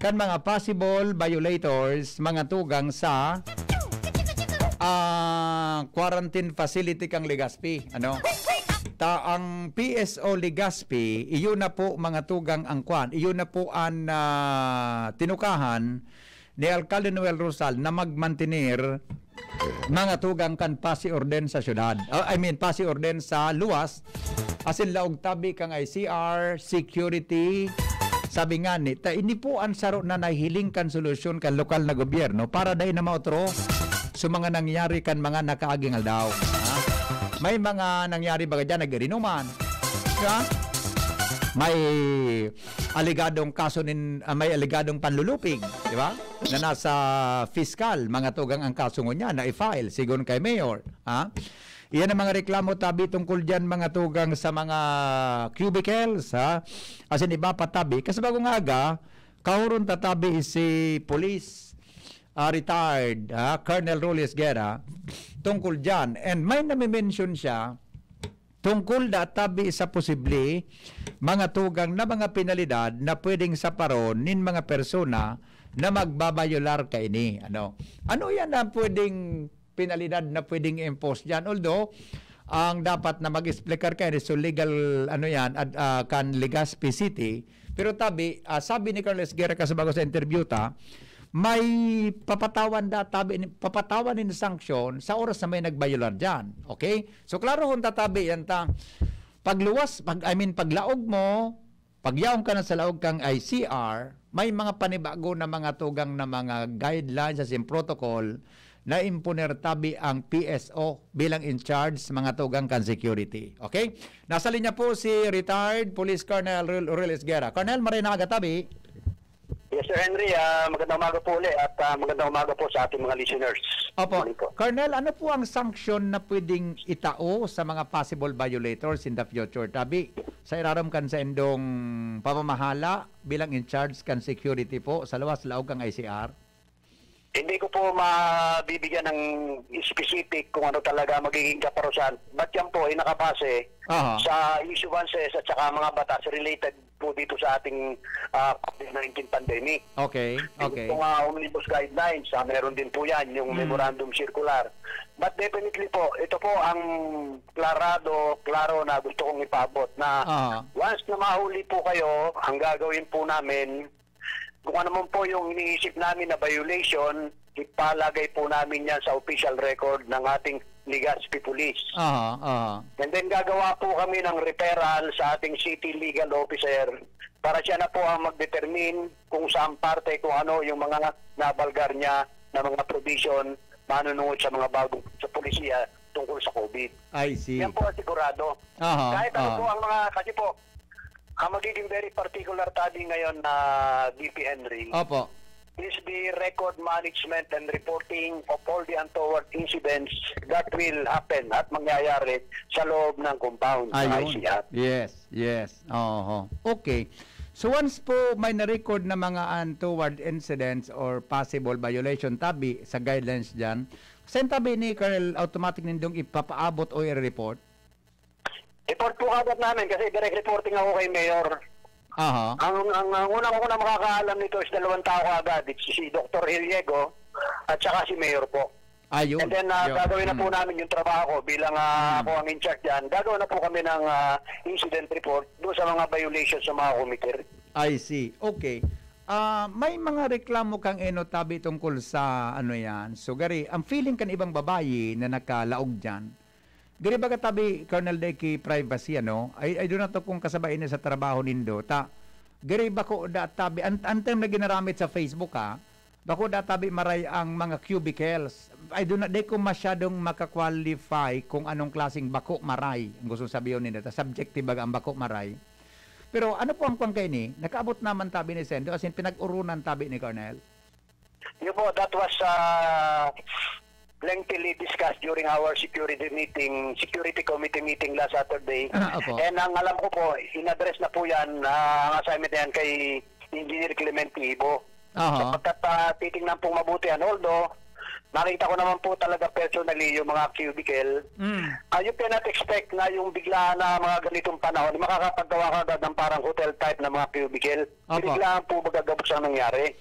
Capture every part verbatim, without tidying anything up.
kan mga possible violators, mga tugang sa, ah, quarantine facility kan Legazpi, ano? Ta ang P S O Legazpi, iyo na po, mga tugang, ang kwan, iyo na po an, ah, tinukahan ni Alkalde Noel Rosal na magmantener mga tugang kan pasi-orden sa syudad. Oh, I mean, pasi-orden sa luwas. Asin laog tabi kan I C R, security. Sabi nga ni, ta ini po ang saro na nahihiling kan solusyon kan lokal na gobyerno para dai na maotro sa mga nangyari kan mga nakaaging aldaw. Ha? May mga nangyari baga dyan, nag-irinuman. Di ba? May aligadong kaso nin, ah, may aligadong panlulupig, di ba? Na nasa fiskal, mga tugang ang kaso ngunyan na i-file, sigon kay Mayor, ha? Iyan ang mga reklamo tabi tungkol diyan, mga tugang, sa mga cubicles, ha? Asin iba pa tabi. Kasi bago nga aga, kahuron tatabi si Police, ah, retired, ha? Colonel Rolly Esguerra, tungkol diyan. And may nami-mention siya, tungkol da tabi sa posible mga tugang na mga penalidad na pwedeng saparon nin mga persona na magbabayolar kaini. Ano? Ano yan na pwedeng penalidad na pwedeng i-impose diyan? Although, ang dapat na mag-explicar kaini, so legal, ano yan, ad-, ah, kan Legazpi City. Pero tabi, ah, sabi ni Carlos Guerra kasi bago sa interview ta, may papatawan da, tabi, ni- papatawan nin sanksyon sa oras na may nagbayolar diyan. Okay? So, klaro hon tatabi yan ta. Pagluwas, pag, I mean, paglaog mo, pagyaon ka na sa laog kang I C R, may mga panibago na mga tugang na mga guidelines sa sin protocol na imponer tabi ang P S O bilang in charge sa mga tugang kan security. Okay? Nasa linya po si retired Police Colonel Rul-, Rul Esguerra. Colonel, maray na aga tabi. Yes, Sir Henry. Ah, magandang umaga po ulit at, ah, magandang umaga po sa ating mga listeners. Opo. Morning po. Colonel, ano po ang sanksyon na pwedeng itao sa mga possible violators in the future? Tabi, sa irarom kan saindong pamamahala bilang in charge kan security po sa luwas laog kan I C R? Hindi ko po mabibigyan ng specific kung ano talaga magiging kaparusahan. But yan po ay nakabase Aha. sa issuances at saka mga batas related po dito sa ating, ah, COVID nineteen pandemic. Okay, Yung okay. pong, ah, omnibus guidelines, ah, meron din po yan, yung Hmm. memorandum circular. But definitely po, ito po ang klarado, klaro na gusto kong ipaabot na Aha. once na mahuli po kayo, ang gagawin po namin, kung ano man po yung iniisip namin na violation, ipalagay po namin yan sa official record ng ating Legazpi Police. Aha, aha. And then gagawa po kami ng referral sa ating city legal officer para siya na po ang mag-determine kung saan parte, kung ano yung mga nabalgar niya na mga provision manunungod sa mga bagong sa polisiya tungkol sa COVID. I see. Yan po ang sigurado. Aha, Kahit ano aha. po ang mga, kasi po, ang magiging very particular tabi ngayon na D P Henry Opo. is the record management and reporting of all the untoward incidents that will happen at mangyayari sa loob ng compound ng Ayun. I C R. Yes, yes. Oho. Okay. So once po may na-record na mga untoward incidents or possible violation tabi sa guidelines diyan, sa tabi ni Colonel, automatic nindong ipapaabot o i-report? Report po agad namin kasi direct reporting ako kay Mayor. Aha. Ang, ang, ang unang-unang makakaalam nito is dalawang tao agad, it's si Doktor Hiliego at saka si Mayor po. Ayun. And then, ah, Yun. gagawin na po Mm. namin yung trabaho ko bilang, ah, Mm. ako ang in charge dyan. Gagawin na po kami ng, ah, incident report doon sa mga violations sa mga committee. I see. Okay. Ah, may mga reklamo kang eno tabi tungkol sa ano yan. So, gari, ang feeling kan ibang babayi na nakalaog dyan, gari baga tabi, Colonel Deki, privacy, ano? I, I do not know kung kasabay ini sa trabaho nindo. Ta, gari bako da tabi, an, an term na ginaramit sa Facebook, ha? Bako da tabi maray ang mga cubicles. I do not, di ko masyadong maka-qualify kung anong klaseng bako maray. Ang gusto sabihon nila, ta subjective baga ang bako maray. Pero ano po ang kwan kaini? Nakaabot naman tabi ni Sendo, as in pinag-urunan tabi ni Colonel? Yun po, that was, uh, lengthily discussed during our security meeting, security committee meeting last Saturday. Ah, opo. And ang alam ko po, in-address na po yan, ah, ang assignment na yan kay Engineer Clemente Ibo. Aha. Sapagkat, ah, titingnan pong mabuti yan. Although, Nakita ko naman po talaga personally yung mga cubicle. Mm. Ah, you cannot expect na yung biglaan na mga ganitong panahon, makakapaggawa ka agad ng parang hotel type na mga cubicle. Opo. Biglaan po magagabos ang nangyari.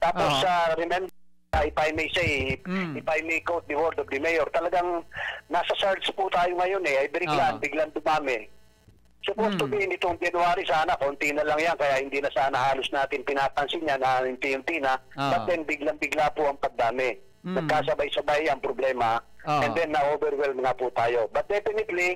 Tapos, Aha. ah, remember, if I may say, Mm. if I may quote the word of the mayor, talagang nasa surge po tayo ngayon eh. Ay, biglaan, Aha. biglang dumami. Supposed to Hmm. be, nitong January, sana konti na lang yan, kaya hindi na sana halos natin pinapansin yan, na unti-unti na. Ah. But then, biglang-bigla po ang pagdami. Hmm. Nagkasabay-sabay ang problema, Ah. and then na-overwhelm nga po tayo. But definitely,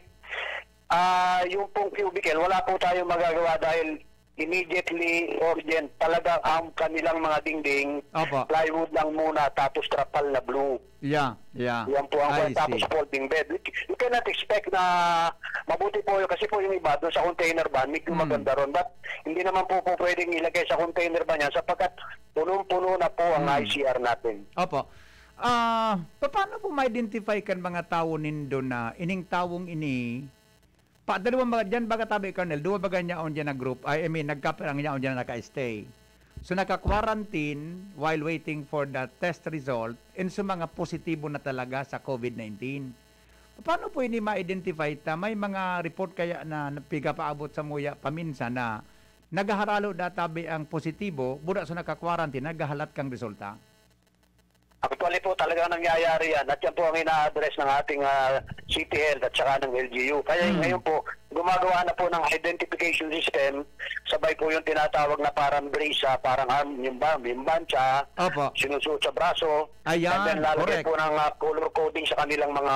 ah, yung pong cubicle, wala po tayong magagawa dahil immediately, urgent, talaga ang kanilang mga dingding, Opo. plywood lang muna, tapos trapal na blue. Yeah, yeah. Yan po ang I kwan. Tapos see. folding bed. You, you cannot expect na mabuti po yun. Kasi po yung iba, doon sa container van, medyo Hmm. maganda ron. But hindi naman po, po pwedeng ilagay sa container van yan sapagkat punong-puno na po ang Hmm. I C R natin. Opo. Ah, paano po ma-identify kan mga tawo nindo na ining tawong ini, pa, dalawa mga, diyan baga tabi, Colonel, duwa baga niya on diyan na group, I, I mean, nagkapirang niya on diyan na naka-stay. So, naka-quarantine while waiting for the test result and sa mga positibo na talaga sa covid nineteen. Paano po ini ma-identify ta? May mga report kaya na, na pigapaabot sa muya paminsan na naghaharalo databi ang positibo, buda sa naka-quarantine, naghahalat kang resulta? Actually po, talagang nangyayari yan. At yan po ang ina-address ng ating, ah, City Health at saka ng L G U. Kaya Hmm. ngayon po, gumagawa na po ng identification system, sabay po yung tinatawag na parang brace, ah, parang arm, yung ba, yung bantsa, Opo. sinusuot sa braso, Ayan, and then lalagay correct. po ng, ah, color coding sa kanilang mga,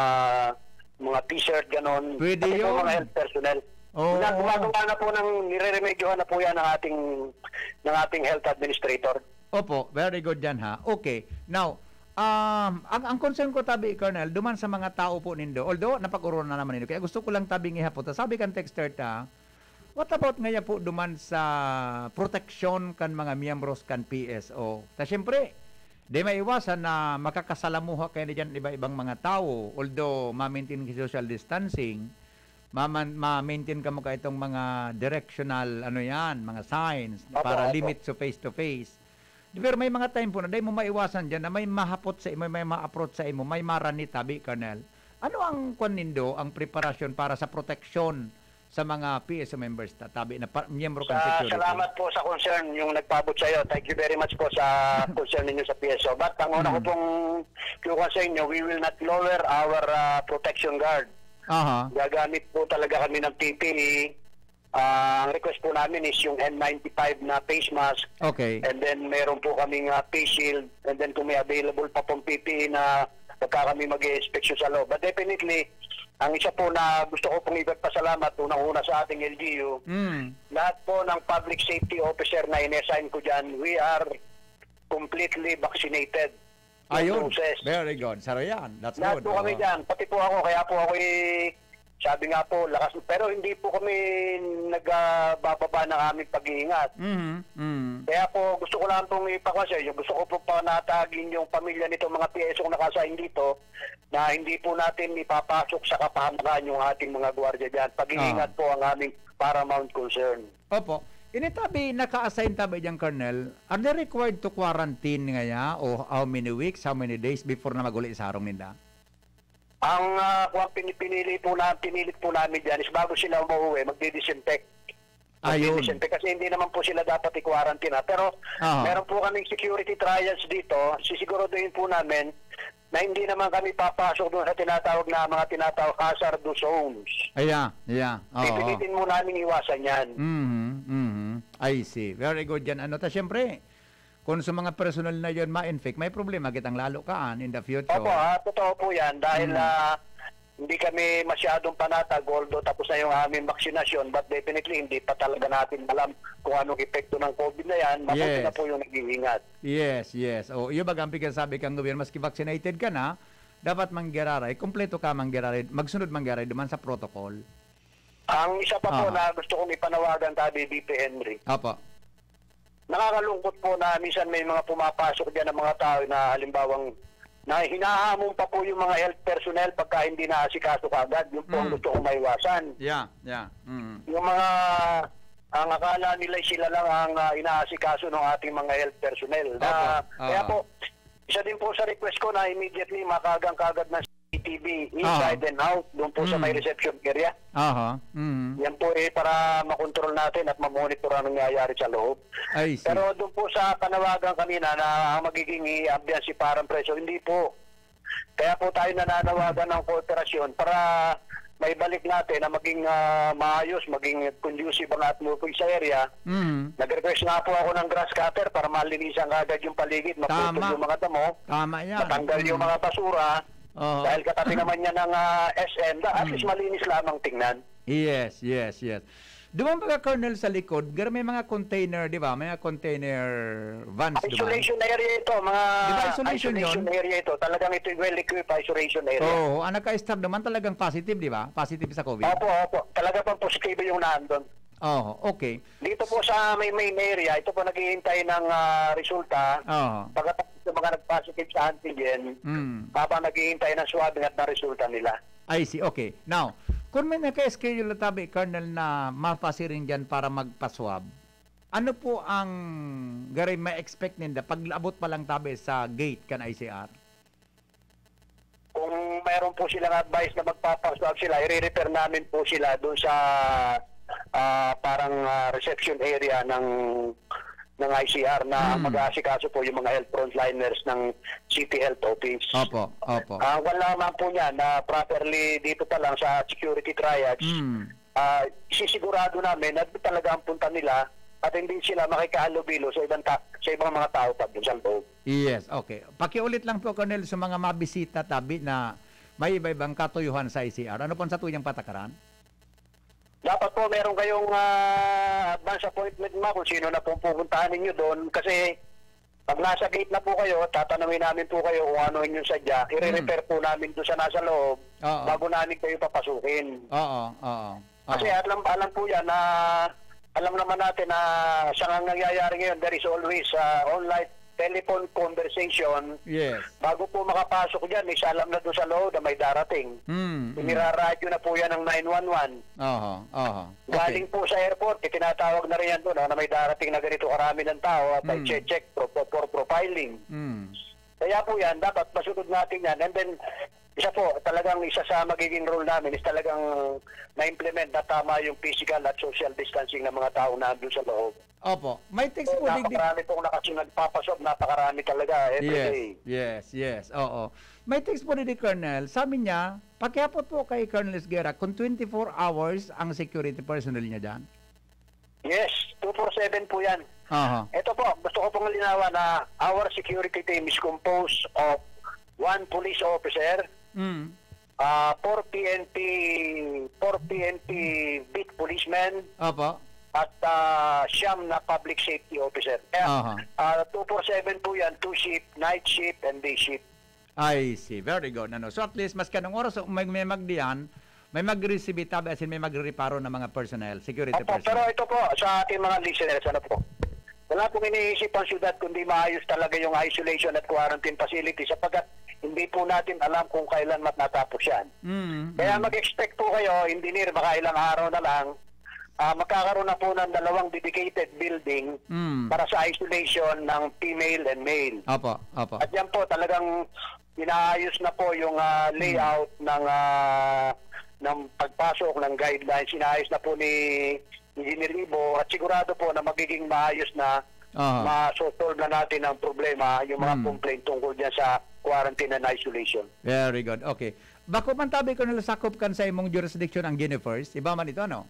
mga t-shirt, ganon. Pwede Pati po yun. mga health personnel. Oo. Na, gumagawa na po ng, nireremedyohan na po yan ng ating, ng ating health administrator. Opo, very good yan ha. Okay. Now, um, ang, ang concern ko tabi, Colonel, duman sa mga tao po nindo, although napag-orona naman nindo, kaya gusto ko lang tabing ihapot. Sabi kan texter ta, what about ngaya po duman sa proteksyon kan mga miyembros kan P S O? Ta siyempre, di maiwasan na makakasalamuha kayo na dyan iba-ibang mga tao, although ma-maintain ki social distancing, maman-, ma-maintain kamo ka itong mga directional, ano yan, mga signs Opo, para opo. limit sa face-to-face. Di, pero may mga time po na dahil mo maiwasan dyan na may mahapot sa imo, may ma-approach sa imo, may marani tabi, Colonel. Ano ang kwan nindo, ang preparasyon para sa proteksyon sa mga P S O members ta-, tabi na pa-, miyembro kan Sa, security? salamat po sa concern yung nagpaabot sa'yo. Thank you very much po sa concern ninyo sa P S O. But ang una ko Mm. pong kukuha sa inyo, we will not lower our, ah, protection guard. Aha. Gagamit po talaga kami ng P P E. Ah, ang request po namin is yung N ninety-five na face mask. Okay. And then meron po kaming, ah, face shield. And then kung may available pa pong P P E na pagka kami mag-i-inspeksyon sa loob. But definitely, ang isa po na gusto ko pong ipagpasalamat, unang-una sa ating L G U, Mm. lahat po ng public safety officer na in-assign ko dyan, we are completely vaccinated. Ayun. Two doses. Very good. Saro yan. That's Lahat good. po kami Oo. dyan. Pati po ako, kaya po ako eh, sabi nga po, lakas, pero hindi po kami nagbababa ng aming pag-iingat. Mhm, mhm. Kaya po, gusto ko lang pong ipakwa sa inyo, gusto ko po panatagin yung pamilya nitong mga P S O na naka-assign dito na hindi po natin ipapasok sa kapahamakan yung ating mga gwardiya dyan. Pag-iingat Ah. po ang aming paramount concern. Opo. Ini tabi, naka-assign tabi diyan, Colonel, are they required to quarantine ngaya o how many weeks, how many days before na mag-uli sa harong ninda? Ang, ah, kung pinipinili po na, pinilit po namin dyan is bago sila umuwi, magdi-disinfect. Ayun. Magdi-disinfect kasi hindi naman po sila dapat i-quarantine, ha. Pero Aha. meron po kaming security trials dito. Sisiguraduhin po namin na hindi naman kami papasok doon sa tinatawag na mga tinatawag hazardous zones. Ayan, yeah. Oo. Pipilitin mo namin iwasan yan. Mhm, mhm. I see. Very good yan. Ano ta, siyempre, kung sa mga personal na yun ma-infect, may problema kitang lalo kaan in the future. Opo, ah, totoo po yan. Dahil, Mm. ah, hindi kami masyadong panatag, although tapos na yung aming vaksinasyon, but definitely, hindi pa talaga natin alam kung anong epekto ng covid na yan. Mabuti Yes. na po yung nag-iingat. Yes, yes. O, iyo baga ang pigsasabi kang gobyerno, maski vaccinated ka na, dapat manggiraray, kompleto ka manggiraray, magsunod manggiraray duman sa protocol. Ang isa pa po Ah. na gusto kong ipanawagan, Tabi B P Henry. Opo. Nakakalungkot po na minsan may mga pumapasok diyan ng mga tao na halimbawang na hinahamon pa po yung mga health personnel pagka hindi naasikaso kaagad. Yun po ang Mm. gusto kong maiwasan. Yeah, yeah. Mm. Yung mga, ang akala nila sila lang ang, ah, inaasikaso ng ating mga health personnel. Na, Opo. kaya Oo. po, Isa din po sa request ko na immediately makagang kagad ng C C T V inside and out doon po sa may reception area. Aha. Mm. Yan po eh para makontrol natin at mamonitor ang nangyayari sa loob. I see. Pero doon po sa panawagan kanina na ang magiging i-ambiance si parang preso, hindi po. Kaya po tayo nananawagan ng kooperasyon para maibalik natin na maging ah, maayos, maging conducive ang atmosphere sa area. Mm. Nag-request nga po ako ng grass cutter para malinisan kagad yung paligid, maputol Tama. yung mga damo, Tama yan. matanggal yung Mm. mga basura. Oo. Dahil katabi naman niya ng ah, S M, da- at Mm. least malinis lamang tingnan. Yes, yes, yes. Duman baga, Colonel, sa likod, pero may mga container, di ba? May mga container vans duman. Isolation area ito, mga Di ba isolation isolation yun? area ito. Talagang ito yung well-equipped isolation area. Oo, ang naka-stop naman talagang positive, di ba? Positive sa COVID. Opo, opo. Talaga pang positibo yung nandun. Oo, okay. Dito po sa may main area, ito po naghihintay ng ah, resulta. Oo. Pagkatapos ng mga nag-positive sa antigen, Mm. habang naghihintay ng swabbing at ng resulta nila. I see. Okay. Now, kung may naka-schedule na tabi, Colonel, na mapasiring dyan para magpaswab, ano po ang garay ma-expect ninda pag abot pa lang tabi sa gate kan I C R? Kung mayroon po silang advice na magpapaswab sila, i-refer namin po sila doon sa ah, parang ah, reception area ng ng I C R na Hmm. mag-aasikaso po yung mga health frontliners ng City Health Office. Opo, opo. Ang wala naman po niya na properly dito pa lang sa security triage, Hmm. ah, sisigurado namin na doon talaga ang punta nila at hindi sila makikaalubilo sa ibang ta- sa ibang mga tao pa doon sa loob. Yes, okay. Pakiulit lang po, Colonel, sa mga mabisita tabi na may iba-ibang katuyuhan sa I C R. Ano pong sa tuyang patakaran? Dapat po meron kayong ah, advance appointment ma kung sino na pong pupuntahan ninyo doon kasi pag nasa gate na po kayo, tatanungin namin po kayo kung ano inyong sadya. I-refer po namin doon sa nasa loob Oo. bago namin kayo papasukin. Oo, oo. Kasi Oo. alam, alam po yan na alam naman natin na sa nga nangyayari ngayon, there is always ah, online telephone conversation. Yes. Bago po makapasok dyan, isa alam na doon sa loob na may darating. Mm, mm. Iniraradyo na po yan ng nine one one. Oho, oho. Okay. Galing po sa airport, itinatawag na rin yan doon ah, na may darating na ganito karami ng tao at ay Mm. check pro, pro, pro, profiling. Mm. Kaya po yan, dapat masunod natin yan. And then, isa po, talagang isa sa magiging role namin is talagang ma-implement na tama yung physical at social distancing ng mga tao na andun sa loob. Opo. May text po, digdi- Napakarami pong nakasunod, papasok, napakarami talaga, every Yes, day. yes, yes. Oo. May text po, digdi, Colonel. Sabi niya, pakiapot po kay Colonel Esguerra kung twenty-four hours ang security personnel niya dyan. Yes, two four seven po yan. Aha. Ito po, gusto ko pong linawan na our security team is composed of one police officer, Mm. ah, four P N P, four P N P beat policemen, Opo. at ah, siyam na public safety officer. Kaya Aha. ah, two four seven po yan, two shift, night shift and day shift. I see. Very good. Ano? So at least, maski anong oras may, may magdiyan, may mag-receive tabi, as in may magrereparo ng mga personnel, security Opo, personnel. Pero ito po, sa ating mga listeners, ano po, wala pong iniisip ang syudad kundi maayos talaga yung isolation at quarantine facility sapagkat hindi po natin alam kung kailan matatapos yan. Mm, Kaya mm. mag-expect po kayo, engineer, baka ilang araw na lang, ah, magkakaroon na po ng dalawang dedicated building Mm. para sa isolation ng female and male. Opo, opo. At yan po, talagang inaayos na po yung ah, Mm. layout ng ah, ng pagpasok ng guidelines. Inaayos na po ni Engineer Ibo at sigurado po na magiging maayos na Aha. ma-solve na natin ang problema, yung mga Mm. complaint tungkol dyan sa quarantine and isolation. Very good. Okay. Bako man tabi ko nila sakop kan sa imong jurisdiction ang Jennifer's. Iba man ito, no?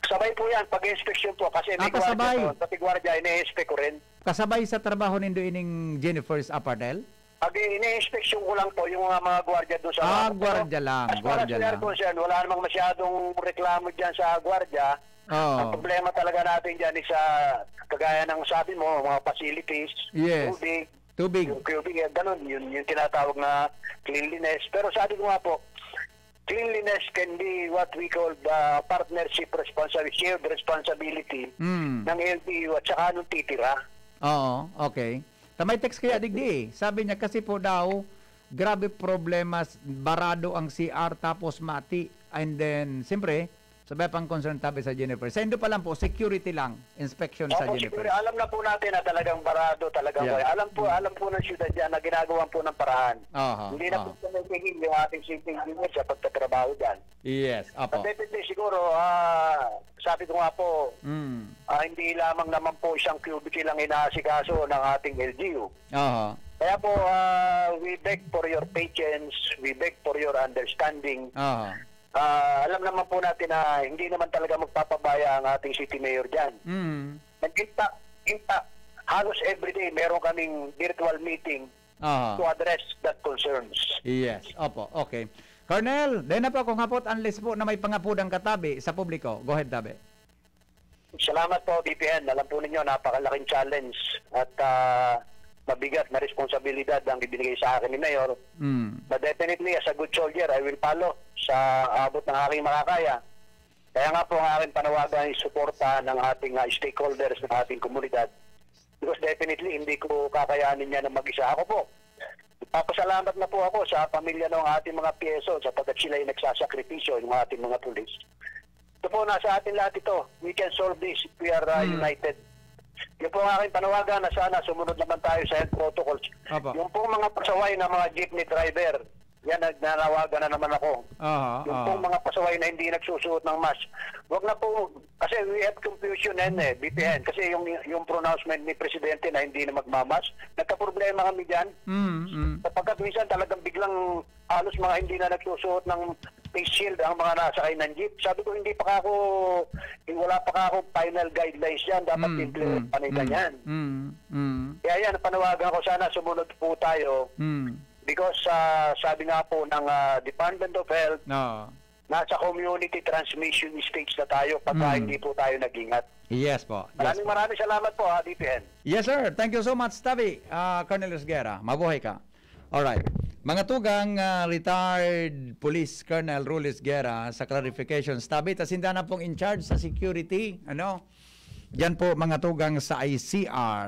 Sabay po yan, pag-inspection po, kasi may Ah, gwardiya kasabay. doon, pati gwardiya, ini-inspect ko rin. Kasabay sa trabaho nindo ining Jennifer's Apartel? Pag ini-inspection ko lang po yung mga, mga gwardiya doon sa Ah, loob. Pero gwardiya lang, as far as gwardiya we are lang. concerned, wala namang masyadong reklamo dyan sa gwardiya. Oo. Ang problema talaga natin dyan is sa, kagaya ng sabi mo, mga facilities, Yes. tubig, Tubig. yung cubing, eh, ganun, yun yung tinatawag na cleanliness. Pero sabi ko nga po, cleanliness can be what we call the partnership responsibility, shared responsibility Mm. ng L T O at saka nung titira. Oo, okay. Ta may text kaya digdi eh. Sabi niya kasi po daw, grabe problemas, barado ang C R tapos mati. And then, siyempre, Sabi pang concern tabi sa Jennifer. Sa Indo pa lang po, security lang, inspection sa Opo, Jennifer. Siguro, alam na po natin na talagang barado, talagang Yeah. Alam po, alam po ng syudad yan na ginagawa po ng paraan. Aha, Hindi na aha. po tumitigil yung ating city engineer sa pagtatrabaho dyan. Yes, apo. Definitely, siguro, ah, sabi ko nga po, Mm. ah, hindi lamang naman po isang cubicle ang inaasikaso ng ating L G U. Aha. Kaya po, ah, we beg for your patience, we beg for your understanding. Aha. Ah, alam naman po natin na hindi naman talaga magpapabaya ang ating city mayor dyan. Mm. And in fact, in fact, halos everyday meron kaming virtual meeting Aha. to address that concerns. Yes, opo. Okay. Colonel, dahil na po akong hapot, unless po na may pangapod ang katabi sa publiko. Go ahead, tabi. Salamat po, B P N. Alam po ninyo, napakalaking challenge at ah, mabigat na responsibilidad ang ibinigay sa akin ni Mayor. Mm. But definitely, as a good soldier, I will follow sa abot ng aking makakaya. Kaya nga po ang aking panawagan ay suporta ng ating ah, stakeholders ng ating komunidad. Because definitely, hindi ko kakayanin yan na mag-isa. Ako po, papasalamat na po ako sa pamilya ng ating mga P S O sapagkat sila yung nagsasakripisyo, yung ating mga pulis. Ito po, nasa atin lahat ito. We can solve this if we are uh, Hmm. united. Yung po ang aking panawagan na sana sumunod naman tayo sa health protocols. Apo. Yung pong mga pasaway na mga jeepney driver, yan, nagnanawagan na naman ako. Aha, Yung aha. pong mga pasaway na hindi nagsusuot ng mask, wag na po, kasi we have confusion yan eh, B P N. Kasi yung, yung pronouncement ni Presidente na hindi na magmamask, nagkaproblema kami dyan. Mm, mm. Sapagkat minsan talagang biglang halos mga hindi na nagsusuot ng face shield ang mga nasakay ng jeep. Sabi ko, hindi pa ka ako, wala pa ka ako final guidelines yan. Dapat Mm, implement mm, pa nila mm, yan. Mm, mm. Kaya yan, panawagan ko sana sumunod po tayo Mm. because ah, sabi nga po ng ah, Department of Health, Oo. nasa community transmission stage na tayo pagka Mm. hindi po tayo nag-ingat. Yes po. Yes Maraming po. maraming salamat po, ha, B P N. Yes, sir. Thank you so much, Tabi. Ah, Colonel Esguerra, mabuhay ka. Alright. Mga tugang ah, retired Police Colonel Rulis Guerra sa clarification. Tabi, tas sinda na pong in charge sa security. Ano? Diyan po, mga tugang sa I C R.